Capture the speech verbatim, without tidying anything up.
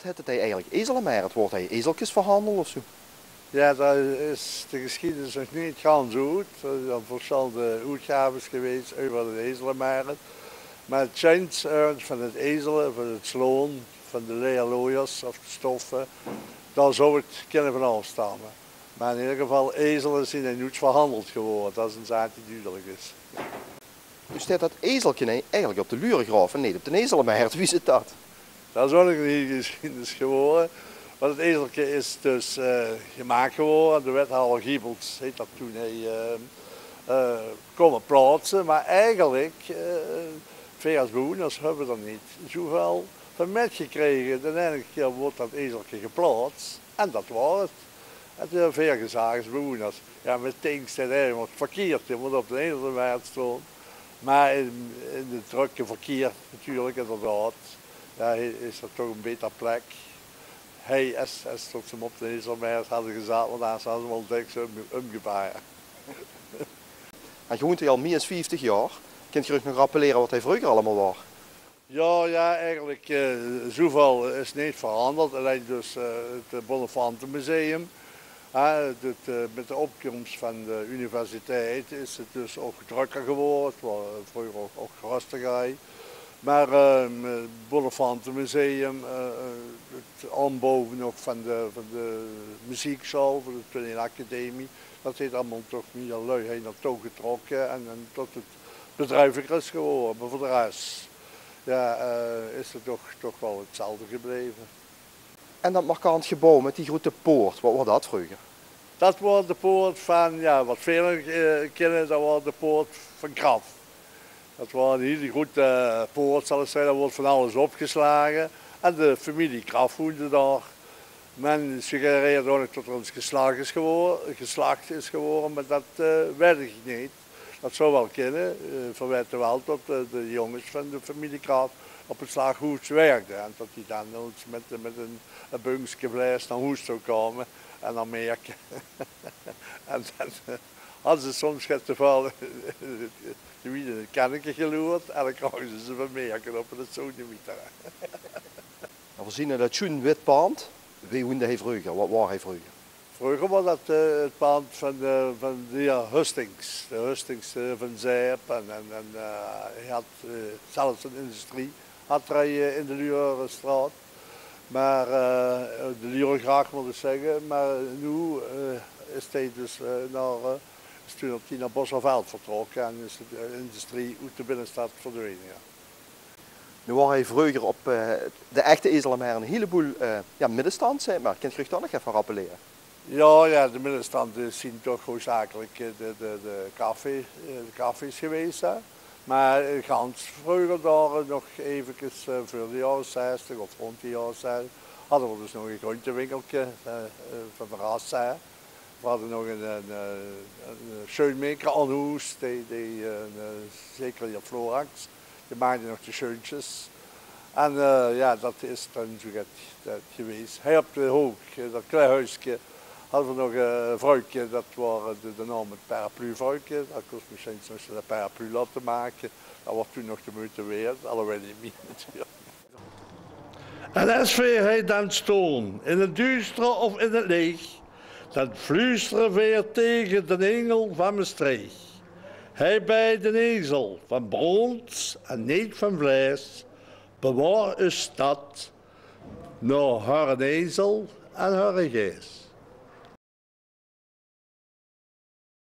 Hèt 't hei eigelik Ezelemerret? Woort hei ezelkes verhandeld of zoe? Jao, dao is de gesjiedenis nog neet gans oet. D'r zien versjillende oetgaves gewees euver de Ezelemerret. Mer 't sjijnt örges van 't ezele, van 't sloon, van de leerlojers of de stoffe, dao zou 't kinne van aofstamme. Mer in eder geval, ezele zien hei noets verhandeld gewore. Dat is 'n zaak die dudelik is. Noe steit dat ezelke hei eigelik op de Luregraof en neet op d'n Ezelemerret. Wie zit dat? Dat is ouch nog 'n hiel gesjiedenis gewore. Want 't ezelke is dus, eh, gemaak gewore. De wethawwer Giebels heet dat toen hei, eh, eh, kómme plaotse. Mer eigelik, eh, veer es bewoeners höbbe d'r neet zoeväöl van mitgekrege. Den eine kier woort dat ezelke geplaots en dat waor 't. En toen höbbe veer gezag es bewoeners: jao, mit Tings steit eigelik verkierd, dae mót op d'n Ezelemerret stoon. Mer in, in 't drökke verkier natuurlik, inderdaad, jao, is dat toch 'n beter plek. Hei, es, es tot ze 'm op d'n Ezelemerret hadde gezat, want anders hadde ze 'm al dèks um-, umgebaar. En geer woent hei al mie es vieftig jaor. Kint geer uch nog rappelere wat hei vreuger allemaol waor? Jao, jao, eigelik, eh, zoeväöl is neet veranderd. Allein dus, eh, 't Bonnefantemuseum. Hè, 't, eh, mit de opkóms van de universiteit is 't dus ouch drökker gewore. 't Waor, eh, vreuger ouch, ouch röstiger hei. Mer, ehm, 't Bonnefantemuseum, eh, eh, 't aanbouwe nog van de, van de muzieksjaol, van de toneelacademie, dat heet allemaol toch mie lui hei naotouw getrokke en, en tot 't bedriefliker is gewore. Mer veur de res, jao, eh, is 't toch, toch waal 'tzelfde gebleve. En dat markant gebouw mit die groete poort, wat waor dat vreuger? Dat waor de poort van, jao, wat veer nog, eh, kinne, dat waor de poort van Kraf. Dat waor 'n hiel groete poort, zal ich zègke. Dao woort van alles opgeslage. En de femilie Kraf woende dao. Men suggereerde ouch nog tot d'r ins geslach is gewore, geslach is gewore, mer dat, eh, weit ich neet. Dat zou waal kinne. Eh, veer weite waal tot, eh, de jónges van de femilie Kraf op 't slachhoes wirkde. En tot die dan ins mit, mit 'n, 'n bungske vleis nao hoes zou kómme en dan merke. En dan, eh, hadde ze soms get te väöl te wied in 't kenneke geloerd en dan krege ze ze van merke op 't zoenemieter. Mer veer zeen dat sjoen wit pand. Wee woende hei vreuger? Wat waor hei vreuger? Vreuger waor dat, eh, 't pand van de, van de heer Hustings. De Hustings, eh, van Zeep. En, en, en, eh, hei had, eh, zelfs 'n industrie had hei, eh, in de Lurestraot. Mer, eh, de Luregraaf mót ich zègke. Mer noe, eh, is hei dus, eh, nao, eh, is toen op die nao Bosserveld vertrokke en is de industrie oet de binnestad verdwene, jao. Noe waor hei vreuger op, eh, de echte Ezelemerret 'n hieleboel, eh, jao, middestand, zèk mer. Kint geer uch dao nog get van rappelere? Jao, jao, de middestand, eh, zien toch hoofdzakelik, eh, de, de, de café, eh, de cafés gewees, hè. Mer, eh, gans vreuger dao, eh, nog evekes, eh, veur de jaore zestig of rónd de jaore zestig, hadde v'r dus nog e gruntewinkelke, eh, eh, van de Ras, hè. V'r hadde nog 'n, 'n, eh, 'n sjeunmaeker aan hoes, dee, dee, eh, 'n, eh, zekere heer Florax, dee maakde nog de sjeuntsjes. En, eh, jao, dat is dan zoe get, dat gewees. Hei op de hook, eh, dat klein huiske, hadde v'r nog, eh, e vruike, dat waor de, de naom 't Paraplu-vruike. Dat kós mich sjijns nog 'ne paraplu laote make. Dat waor toen nog de meujte weerd, alhoewel neet mie natuurlik. En es veer hei dan stoon, in 't duuster of in 't leech, dan fluustere veer tege d'n ingel van Mestreech. Hei bij d'n ezel van brons en neet van vleis, bewaor us stad nao häören ezel en häöre geis.